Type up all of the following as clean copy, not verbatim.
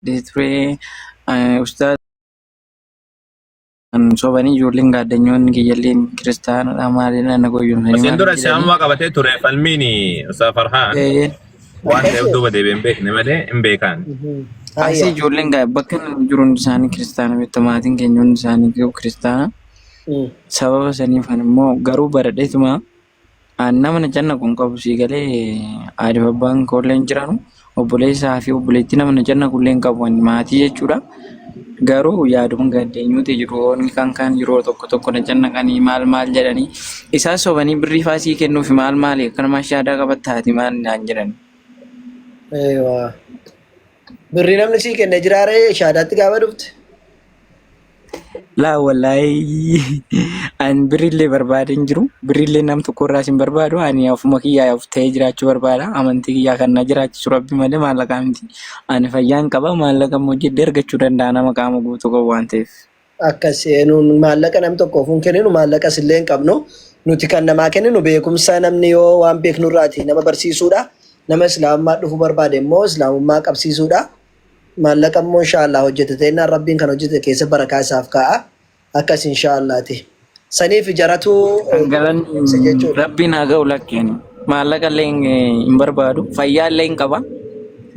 Ture ustaaz sobanii ijoolleen gaaddanyoonni kiyyalleen kiristaanadha maalidha na goyyomsanii Asiin maal dura jedhanii. islaamummaa qabatee ture falmiin Ustaaz Farhaan waan ta'eef duuba deebi'ee hin beekne malee hin beekaan. Asii Hayya. ijoolleen bakka inni jiru hundi isaanii kiristaana beekta maatiin keenya hundi isaanii kiristaana. Sababa saniif ani immoo garuu baradheetuma An nama na cannaqu hin qabu sii galee haadhiif abbaan koollee hin jiranu obboleessaa fi obboleettii nama na cannaqu illee hin qabu ani maatii jechuudha. Garuu yaaduma gaddeenyuuti jiru inni kan kaan yeroo tokko tokko na cannaqanii maal maal jedhanii isaan sobanii birrii faa sii kennuufi maal maali akkanumaa shaadaa qabattaati maal naan jedhan. Eewa. Birrii namni sii kenne jiraaree shaadaatti gaafa dhufte. Laa wallaahi ani birrillee barbaade hin jiru. Birrillee nam tokko irraas hin barbaadu. Ani ofuma kiyyaa of ta'ee jiraachuu barbaada. Amantii kiyyaa kan na jiraachisu rabbi malee maallaqaa miti. Ani fayyaan qaba maallaqa immoo hojjedhee argachuu danda'a nama qaama guutuu qabu waan ta'eef. Akkas nuun maallaqa nam tokkoof hin kenninu maallaqas illee hin qabnu. Nuti kan namaa kenninu beekumsa namni yoo waan beeknu irraati nama barsiisuudha. Nama islaamummaa dhufuu barbaade immoo islaamummaa qabsiisuudha. Maallaqa immoo inshaa Allah hojjete ta'ennaan Rabbiin kan hojjete keessa barakaa isaaf kaa'a. Akkas inshaa Allaati. Saniif jaratu Kan galanni ibsa jechuudha. rabbiin haa ga'u lakkeen maallaqa illee hin barbaadu fayyaa illee hin qaba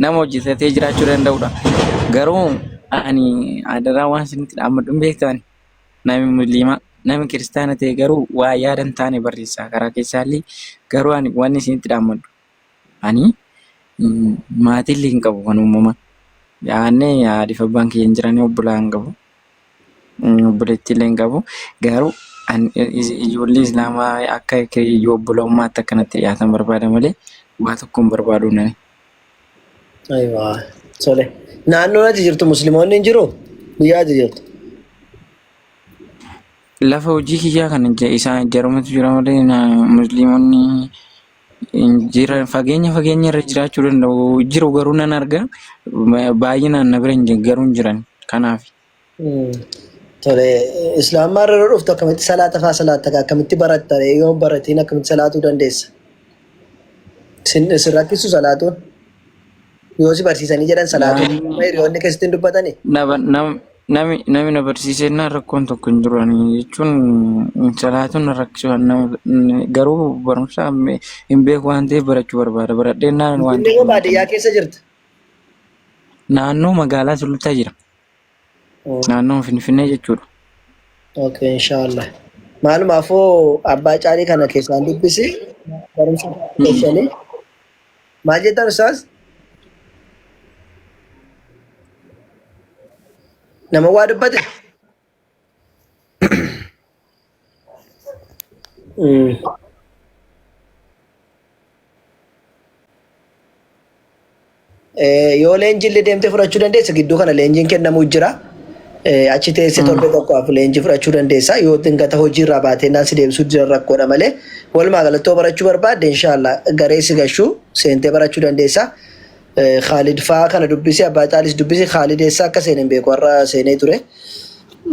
nama hojjetatee jiraachuu danda'udha. Garuu ani adaraa waan isinitti dhaammadhu hin beektan nami musliimaa nami kiristaana ta'e garuu waa yaada hin taane barreessa karaa keessaallee garuu ani waan isinitti dhaammadhu Ani maatiillee hin qabu kan uumamaa. Yaannee haadhiif abbaan kiyya hin jiranii obbolaa hin qabu. Obboleettiillee hin qabu. Garuu ijoollee islaamaa akka obbolummaatti akkanatti dhiyaatan barbaada malee waa tokko hin barbaadu nani. Aywa. Tole. Naannoon ati jirtu musliimoonni hin jiru? Biyya ati jirtu. Lafa hojii kiyyaa kana isaan jarumatu jira malee musliimonni Jira fageenya fageenya irra jiraachuu danda'u jiru garuu nan arga baay'inaan na bira hin garuu hin jiran kanaaf. Tole islaamummaa irra yeroo dhuftu akkamitti salaata faa salaatta akkamitti baratta yoo hin baratiin akkamitti salaatuu dandeessa? Sin sin rakkisu salaatuun yoo si barsiisanii jedhan salaatuun Naan- hiriyoonni keessatti hin dubbatanii? Na- nam- Nami nami na barsiisennaan rakkoon tokko hin jiru ani jechuun salaatuun na rakkisu nama garuu barumsa hin beeku waan ta'eef barachuu barbaada baradheennaan waan Finfinnee tokko moo baadiyyaa keessa jirta? Naannoo magaalaa Sulultaa jira. Naannoo Finfinnee jechuudha. Okay, inshallah. Maalumaafuu abbaa caalii kana keessaan dubbisi barumsa keessanii. Maal jettan ustaaz? Nama waa dubbate? Yoo leenjiillee deemtee fudhachuu dandeessa gidduu kana leenjiin kennamuu jira. Achi teessee torbee tokkoaf leenjii fudhachuu dandeessa. Yoo dingata hojiirraa baatee naan si deebisuu jiran rakkoodha malee. Walumaa galatti yoo barachuu barbaadde inshaallah garee si gashuu seentee barachuu dandeessa. Khaalid fa'aa kana dubbisi abbaa caalis dubbisi Khaalid eessa akka seene hin beeku har'a seenee ture.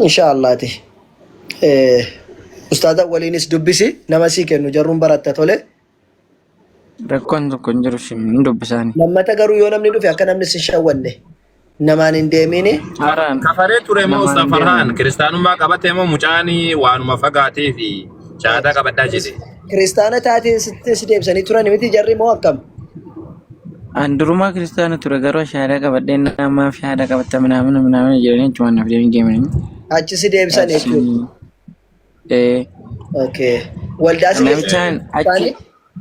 Inshaallaati. Ustaaza waliinis dubbisi nama sii kennu jarruun baratta tole. Rakkoon tokko hin jiru shi hin dubbisaani. Lammata garuu yoo namni dhufe akka namni si shawwanne namaan hin deemini. Haaraan Kafaree ture moo namaan Ustaz hin Farhaan deemu. kiristaanummaa qabate moo mucaan waanuma fagaatee fi shahaadaa qabadhaa jedhe. Kiristaana taatee sitti si deebisanii turan miti jarri moo akkam? An durumaa kiristaana ture garuu shahaadaa qabadhee namaa fi shahaadaa qabatta minaamina minaamina jedhanii achumaan naaf deemanii deemanii. Achi si deebisan Achi jechuudha. ee, Okay. Waldaa si geessan namichaan achi isaanii?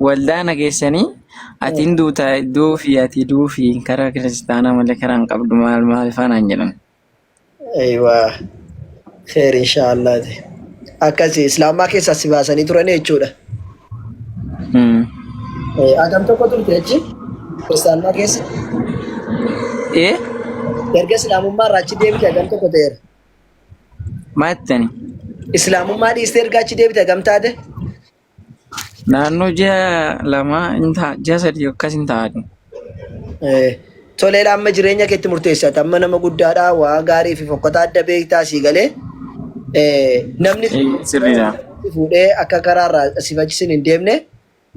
waldaa na geessanii atiin duuta duufi ati duufi karaa kiristaanaa malee karaa hin qabdu maal maal faanaan jedhan. Aywa. Kheer inshaallah. Akkasi islaamaa keessaa si baasanii turan jechuudha. Hagam tokko turte achi kiristaanummaa keessa? Ee Erga islaamummaa irraa achi deebite hagam tokko ta'eera? Maal jettani? Islaamummaa dhiistee erga achi deebite hagam taate? Naannoo ji'a lama hin ta'a, ji'a sadii akkas hin ta'a. Eh, Toleedha amma jireenya keetti murteessata. Amma nama guddaadha waa gaarii fi fokkataa adda beektaa sii galee. Eh, Namni Eh, Sirriidha. si fuudhee akka karaarraa si fachisin hin deemne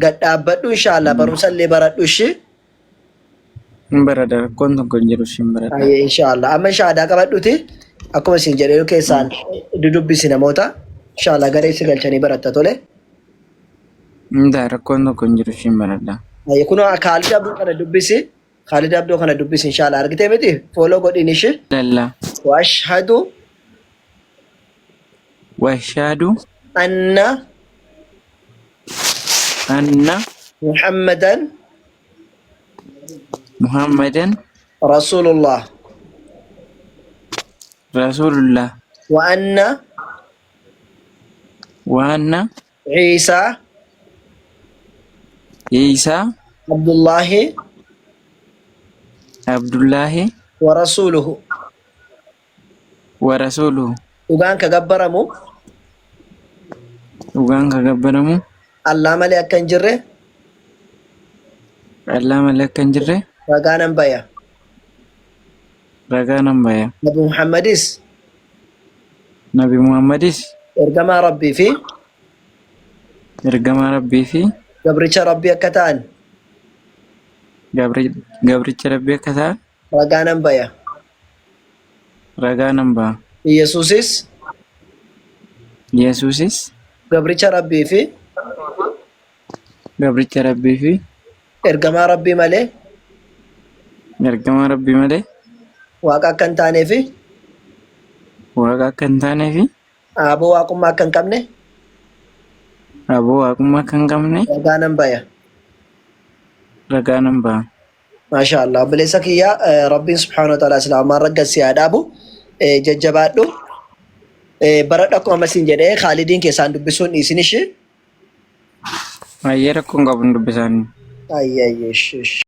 gad dhaabbadhu inshaallah barumsa illee baradhu ishii. Hin baradha rakkoon tokko hin jiru hin baradha. Ayyee inshaallah. Amma shahaadaa qabadhuti akkuma isin jedhee keessaan dudubbisi namoota. Inshaallah garee si galchanii baratta tole. Indaa rakkoon tokko hin jiru hin baradha. Ayyee kunoo Kaalid Abdoo kana dubbisi. Kaalid Abdoo kana dubbisi inshaallah. Argitee miti? Fooloo godhiin ishee. Lallaa. Washhadu Washaadu anna anna Muhammadan Muhammadan Rasulullah Rasulullah wa anna wa anna Ciisaa Iisaa Abdullaahi Abdullaahi wa rasuuluhu. wa rasuuluhu. Dhugaan ka gabbaramu Dhugaan ka gabbaramu Allaa malee akka hin jirre Allaa malee akka hin jirre ragaa nan baya. ragaa nan baya. Nabi Muhammadis Nabi Muhammadis ergamaa Rabbii fi ergamaa Rabbii fi gabricha Rabbii akka ta'an gabricha Rabbii akka ta'an ragaa nan baya. Ragaa nan ba'a. Yesuusis Yesuusis gabricha Rabbii fi gabricha Rabbii fi ergamaa Rabbii malee ergamaa Rabbii malee waaqa akka hin taanee fi waaqa akka hin taanee fi aboo waaqummaa akka hin qabne aboo waaqummaa akka hin qabne ragaa nan baya. ragaa nan ba'a. Maashaa Allah obboleessa kiyya rabbiin subhaanahu wa ta'ala islaamaa ragga si haa dhaabu jajjabaadhu baradhu akkuma amma siin jedhee Khaalidiin keessaan dubbisuun dhiisin ishee. Baay'ee rakkoon qabu hin dubbisaan. Ayyee ayyee ishee.